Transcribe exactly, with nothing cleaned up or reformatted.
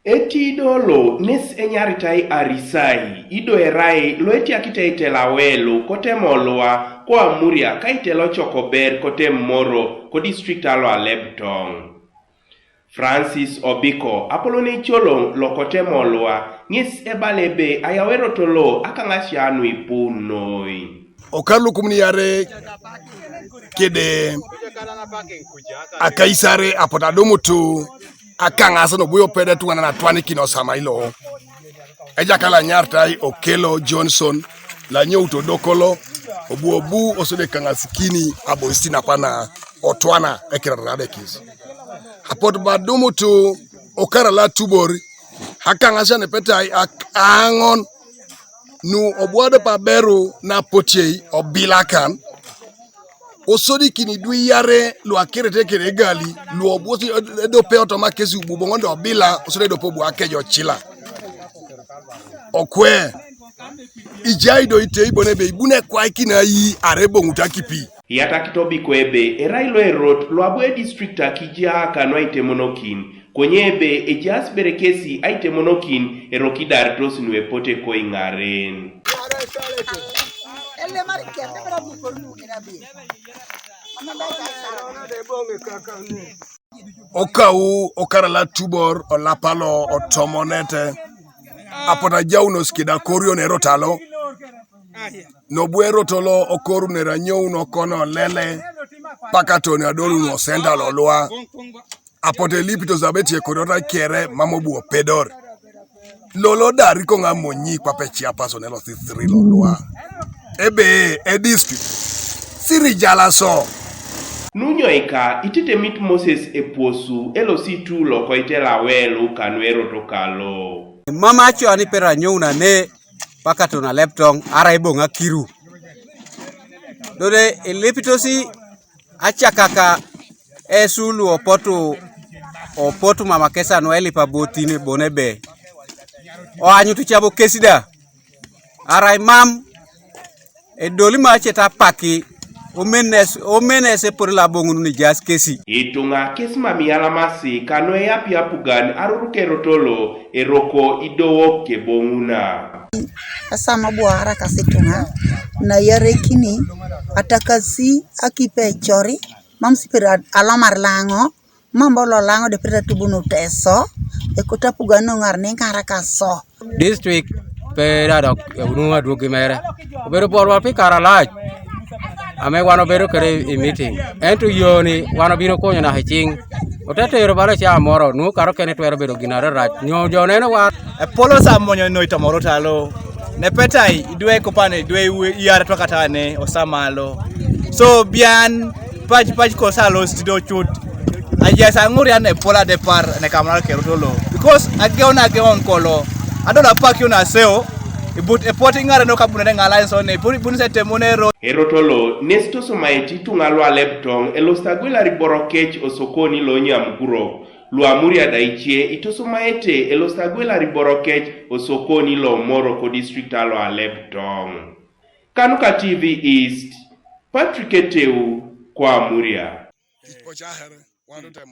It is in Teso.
Etido lo nes enyaritai Arisai, ido erai lo etiakite itela welu kotem olwa koa Muria ka itelo choko ber kotem Moro ko district alo Alebtong. Francis Obiko apolon echolong lo kotem olwa, ng'es ebala ebe ayau erot lo akang'asia nu ipu noi. Okar lukumin iare kede akaisare apotu adumutu akaŋas nubuyo pede tuŋanan atwanikin osama ilo. Ejakala nyartai Okelo Johnson, lanyout odokolo, obu obu osode kaŋasikini aboisit napana otwana ekirarara adekis. Apotu badumutu okara latubor akaŋasia nepetai ak-, aŋon nu obwado paberu napotiei obilakan, osodikin idwe iare luakirete kere egali, luobu edope otoma kesi ububoŋon do obila, osodi edope obu akejo cila. Okwe, ijai do itei bon ebe ibune kwaikin ayi are eboŋut akipi. Iyatakit Obiko ebe erai lo erot lo abu edistrict akijaa kanu aitemonokin, konye ebe ejaas bere kesi aitemonokin eroko idaritos nu epote koiŋaren. Okau okara latubor olapa lo otomonete, apotu ajaunos keda korion erot alo, nobu erot lo okorunere anyoun okon olele, paka toni adolun osenda lolwa, apotu elipitos abetie koriot akere mam obu opedor. Lolo da riko ŋa monyi kwape chairperson L C three lolwa. Ebe e district siri jalaso. Nunyoika itetemit Moses epwosu L C two lokoitela welu kanu erot kalo. Mama aco ani pera nyouna ne paka tona Alebtong ara iboŋa kiru. Dode ilipitosi acakaka esulu opotu, opotu mama kesa nuelipa botin bone be. Oanyutu cabo kesida. Arai mam edoli ma acet apaki omenes, omenes epor laboŋun nijaas kesi. Ituŋa kes mam iyalamasi kanu eyapi apugan aruruk erot lo eroko idowok keboŋuna. Esama buara kasi ituŋa nayarekini atakasi akipe ecori mam siperi alomar laŋo. Mambo lo laŋo de pete tubunu teso, ekot apugan nuŋar niŋar kaso. District pe dadok eunu adwogi mere. Obedo bor wa pi kara lac. Ame wan obedo kede i meeting. Ento yoni wan obino konyo naka i ciŋ. Otetero bala ca moro nu karo kene twero bedo gin ararac. Nyo jo neno war. Epolo sa monyo noi tomoro talo. Ne petai idwe kopane idwe iwe iyara twakatane osamalo. So bian pac pac ko sa lo stido cut. Aja sa ŋuri an epol adepar ne kamra kero tolo. Because ageon ageon kolo. Adol apak yon aseo. Ibut epoti ŋare no kabune ne ŋala enso ne puri buni se temone ro. Erot lo nes tosomaete ituŋa lu Alebtong elosit agwelari borokec osokoni lo Nyamgurok, lu Amuria da ice itosomaete elosit agwelari borokec osokoni lo Moro ko district alo Alebtong. Kanuka T V East, Patrick Eteu, ko Amuria.